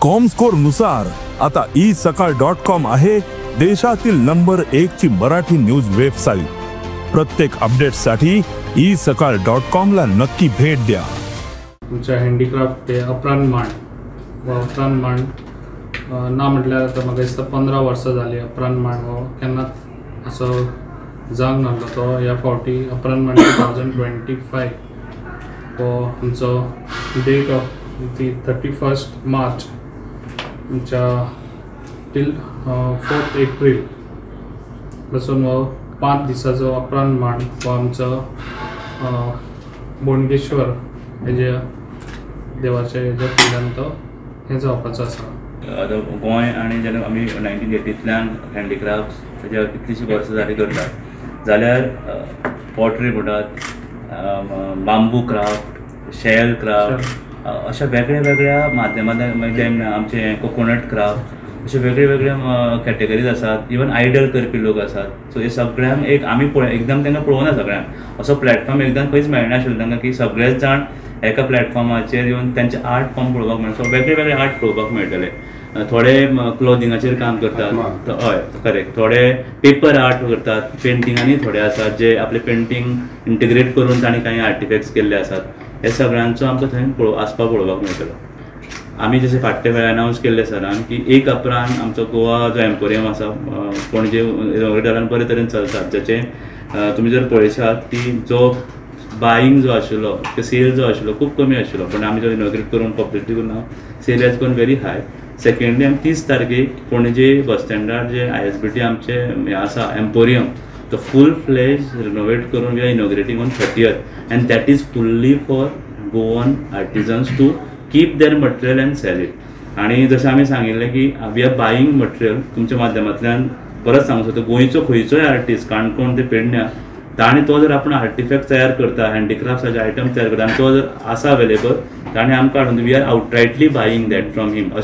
Comscore नुसार आता E सकाळ डॉट कॉम आहे देशातील नंबर 1 ची मराठी न्यूज वेबसाईट. प्रत्येक अपडेटसाठी ई सकाळ डॉट कॉम ला नक्की भेट द्या. आमच्या हँडीक्राफ्ट ते अपरान मांड वा अपरान मांड ना म्हटल्यार आतां म्हाका दिसता 15 वर्सां जालीं अपरान मांड हो केन्नाच असो जावंक नासलो. तो ह्या फावटी अपरान मांड 2025 हो आमचो डेट ऑफ ती 31 मार्च आमच्या टील 4 एप्रील पासून हो 5 दिसाचो अपरान मांड हो आमचो बोणगेश्वर हेजे देवाच्या हेज्या फुडल्यान तो हें जावपाचो आसा. आतां गोंय आनी जेन्ना आमी 1980तल्यान हँडीक्राफ्ट तेज्या कितलींशीं वर्सां जालीं करतात जाल्यार पॉटरी म्हणटात, बांबू क्राफ्ट, शेल क्राफ्ट, अशा वेगळ्या वेगळ्या माध्यमांतल्यान मागीर आमचे कोकोनट क्राफ्ट अशे वेगळे वेगळे कॅटेगरीज आसात. इवन आयडल करपी लोक आसात. सो हे सगळ्यांक एक आमी पळय एकदम तांकां पळोवना सगळ्यांक असो प्लॅटफॉर्म एकदम खंयच मेळनाशिल्लो तांकां की सगळेच जाण एका प्लॅटफॉर्माचेर येवन त्यांचे आर्ट फॉर्म पळोवपाक मेळटा. सो वेगळे वेगळे आर्ट पळोवपाक मेळटले. थोडे क्लोदिंगाचेर काम करतात, हय करेक्ट, थोडे पेपर आर्ट करतात, पेंटिंगांनी थोडे आसात जे आपले पेंटींग इंटिग्रेट करून तांणी कांय आर्टिफॅक्ट्स केल्ले आसात. हे सगळ्यांचो आमकां थंय आसपाव पळोवपाक मेळटलो. आमी जशें फाटल्या वेळार अनावन्स केल्ले सरान की एक अपरान आमचो गोवा जो एम्पोरियम आसा पणजे इनॉग्रेट बरे तरेन चलतात, जाचें तुमी जर पळयशात की जो बायींग जो आशिल्लो सेल जो आशिल्लो खूब कमी आशिल्लो, पण आमी जो इनॉग्रेट करून पब्लिसिटी करून sale has gone very high. Secondly आमी 30 तारखेक पणजे बस स्टँडार जे ISBT आमचे हें आसा एम्पोरियम तो फूल फ्लेज रिनोवेट करून we are inaugurating on 30th and that is fully for Goan artisans to keep their material and sell it. आनी जशें आमी सांगिल्लें की we are buying material तुमच्या माध्यमांतल्यान परत सांगूंक सोदता, गोंयचो खंयचोय आर्टिस्ट काणकोण ते पेडण्या ताणें तो जर आपण आर्टिफॅक्ट तयार करता, हँडीक्राफ्टाचे आयटम तयार करता आनी तो जर आसा अवेलेबल ताणें आमकां हाडून we are outrightly buying that from him.